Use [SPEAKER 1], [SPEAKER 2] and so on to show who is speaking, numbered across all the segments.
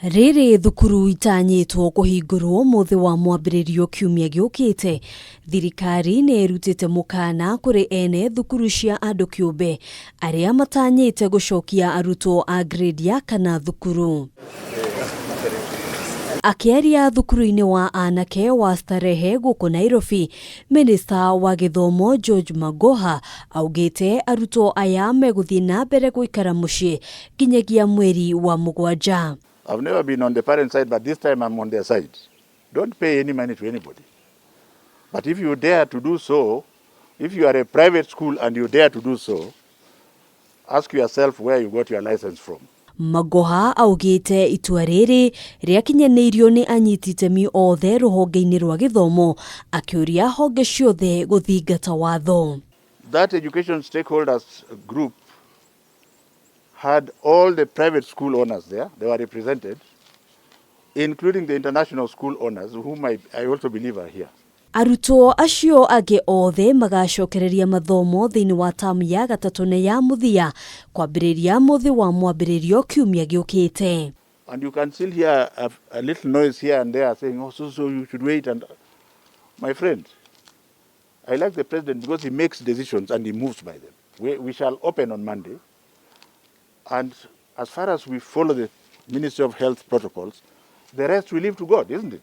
[SPEAKER 1] Rĩrĩ thukuru itanyĩtwo kũhingũrwo mũthĩ wa mwambĩrĩrio kiumia gĩũkĩte, thirikari nĩ ĩrutĩte mũkana kũrĩ ene thukuru cia andũ kĩũmbe arĩa matanyĩte gũcokia arutwo a grade ya kana thukuru. Akĩaria thukuru-inĩ wa anake wa Starehe gũkũ Nairobi, Minista wa gĩthomo George Magoha augĩte arutwo aya megũthiĩ na mbere gũikara mũciĩ nginyagia mweri wa mũgwanja.
[SPEAKER 2] I've never been on the parent side, but this time I'm on their side. Don't pay any money to anybody. But if you dare to do so, if you are a private school and you dare to do so, ask yourself where you got your license from.
[SPEAKER 1] Magoha augĩte itua rĩrĩ rĩakinyanĩirio nĩ anyiti itemi othe rũhonge-inĩ rwa gĩthomo, akĩũria honge ciothe gũthingata watho.
[SPEAKER 2] That education stakeholders group had all the private school owners there. They were represented, including the international school owners, whom I also believe are here.
[SPEAKER 1] Arutwo acio angĩ othe magacokereria mathomo thĩinĩ wa tamu ya gatatũ na ya mũthia kwambĩrĩria mũthĩ wa mwambĩrĩrio kiumia gĩũkĩte.
[SPEAKER 2] And you can still hear a little noise here and there saying, "Oh, so you should wait." And my friend, I like the president because he makes decisions and he moves by them. We shall open on Monday. And as far as we follow the Ministry of Health protocols, the rest we leave to God, isn't it?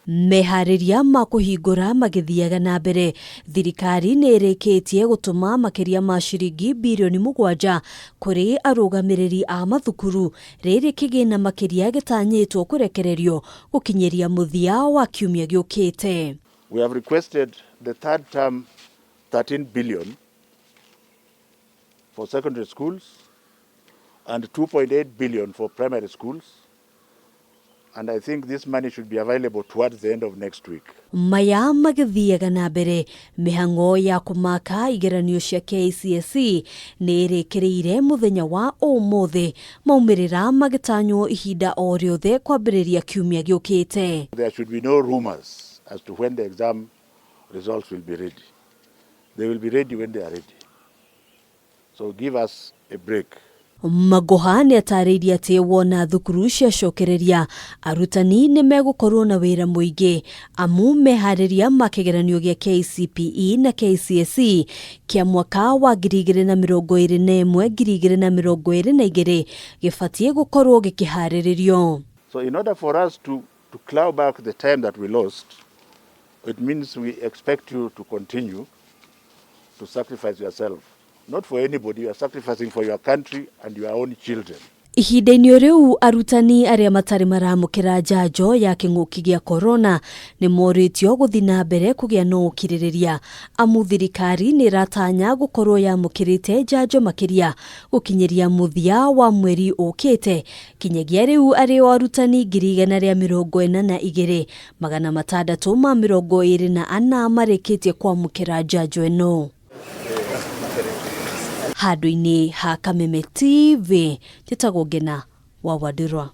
[SPEAKER 1] Meharĩria ma kũhingũra magĩthiaga na mbere, thirikari nĩ ĩrĩkĩtie gũtũma makĩria ma ciringi birioni 7 kũrĩ arũgamĩrĩri a mathukuru, rĩrĩ kĩgĩna makĩria gĩtanyĩtwo kũrekererio gũkinyĩria mũthia wa kiumia gĩũkĩte.
[SPEAKER 2] We have requested the third term 13 billion for secondary schools and 2.8 billion for primary schools. And I think this money should be available towards the end of next week.
[SPEAKER 1] Maya magĩthiaga na mbere, mĩhang'o ya kũmaka igeranio cia KCSE nĩ ĩrĩkĩrĩire mũthenya wa ũmũthĩ, maumĩrĩra magĩtanywo ihinda o rĩothe kwambĩrĩria kiumia gĩũkĩte.
[SPEAKER 2] There should be no rumors as to when the exam results will be ready. They will be ready when they are ready. So give us a break.
[SPEAKER 1] Magoha nĩ atarĩirie atĩ wona thukuru ciacokereria, arutani nĩ megũkorwo na wĩra mũingĩ amu meharĩria ma kĩgeranio gĩa KCPE na KCSE kĩa mwaka wa 2021 2022 gĩbatiĩ gũkorwo gĩkĩharĩrĩrio.
[SPEAKER 2] So in order for us to claw back the time that we lost, it means we expect you to continue to sacrifice yourself. Not for anybody, you are sacrificing for your country and your own children.
[SPEAKER 1] Ihinda-inĩ rĩu, arutani arĩa matarĩ maramũkĩra njanjo ya kĩng'ũki gĩa korona nĩ morĩtio gũthiĩ na mbere kũgĩa na ũkirĩrĩria, amu thirikari nĩ ĩratanya gũkorwo yamũkĩrĩte njanjo makĩria gũkinyĩria mũthia wa mweri ũkĩte. Kinyagia rĩu arĩ o arutani 142,624 marĩkĩtie kwamũkĩra njanjo ĩno. Handũ-inĩ ha Kameme TV, njĩtagwo Ngena wa Wandirwa.